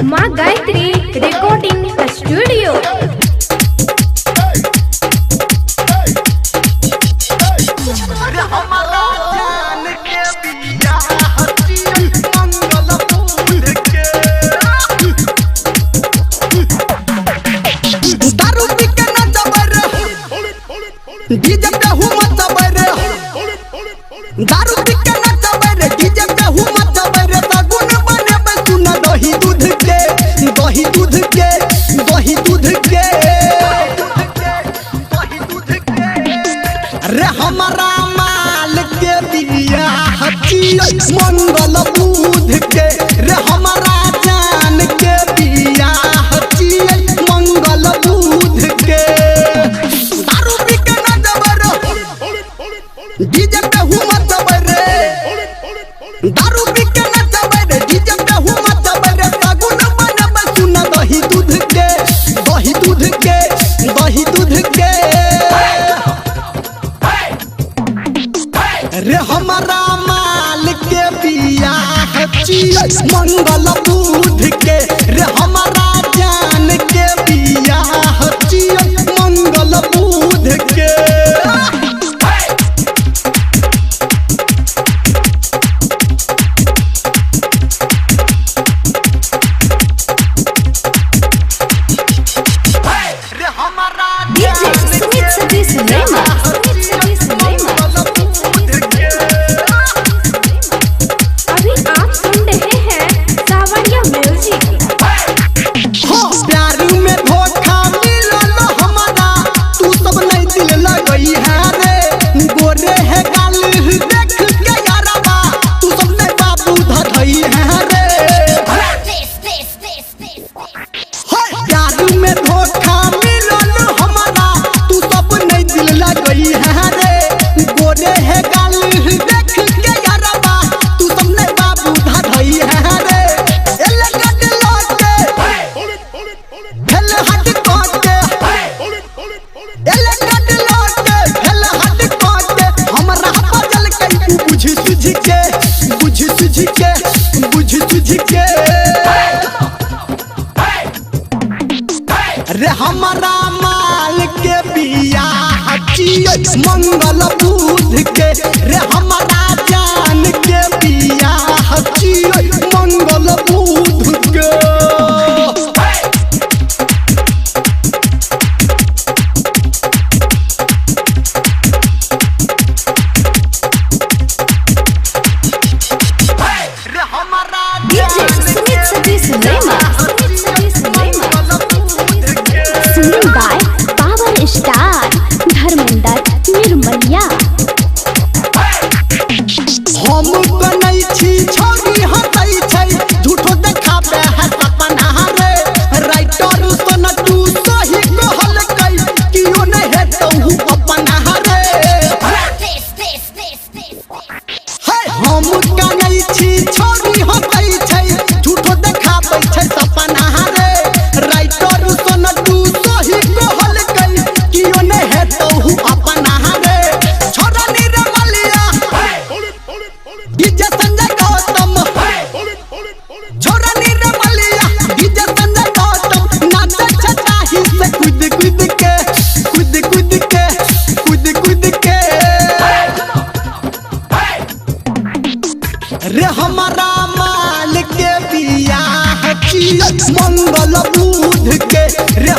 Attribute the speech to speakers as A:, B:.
A: माँ Gayatri recording studio.
B: दारू पी के नचबै रे, डीजे पे हूँ मचबै रे। दारू पी के नचबै रे, डीजे पे हूँ मचबै रे। सगुन बनेबै सुन दही दूध के, दही दूध के, दही दूध के। रे हमारा माल के बिया हचियै मंगल बुध के। रे हमारा जान के बिया हचियै मंगल बुध के। दारू पी के नचबै रे, डीजे पे हूँ मचबै रे। दारू पी के नचबै रे, डीजे पे हूँ मचबै रे। सगुन बनेबै सुन दही दूध के, दही दूध के, दही दूध के। रे हमारा माल के बिया हचियै मंगल बुध के। रे हमारा जान के बिया हचियै मंगल बुध के।
A: डीजे सुमित सतीश रेमा, सुमित सतीश रेमा। अभी आप सुन रहे हैं सावरिया म्यूजिक।
B: हो प्यार में धोखा मिलल हमारा, तू सब नहीं दिल लगई है रे। गोरे है गाल देख के यारबा, तू सब नहीं बाबू धधई है रे। हो प्यार में धोखा मिलल हमारा, तू सब नहीं दिल लगई है रे। गोरे है गाल देख के यारबा, तू सब नहीं बाबू धधई है रे। एले गड लके भेल हट काटे, एले गड लके भेल हट काटे। हमरा बजल के तू बुझ सुझ के, बुझ सुझ के, बुझ सुझ के। रे हमारा माल के बिया हचियै मंगल बुध के। रे हमारा जान के बिया हचियै मंगल बुध के।
A: DJ Sumit Satish Rema, Sumit Satish Rema. Singing by power star Dharmendra Nirmaliya.
B: हम कनै छी छोरी हसै छै, झूठो देखाबे है सपना रे। राइटर सन तू सही कहलकै, कियो नै हेतौ अपना रे। हे हम कनै छी छोरी हसै छै, झूठो देखाबै छै सपना रे। राइटर सन तू सही कहलकै, कियो नै हेतौ अपना रे। छोरा निर्मलिया डीजे संजय गौतम, छोरा निर्मलिया डीजे संजय गौतम। नाचै छै ताही से कूद कूद के, कूद कूद के, कूद कूद के। रे हमारा माल के बिया हचियै मंगल बुध के। रे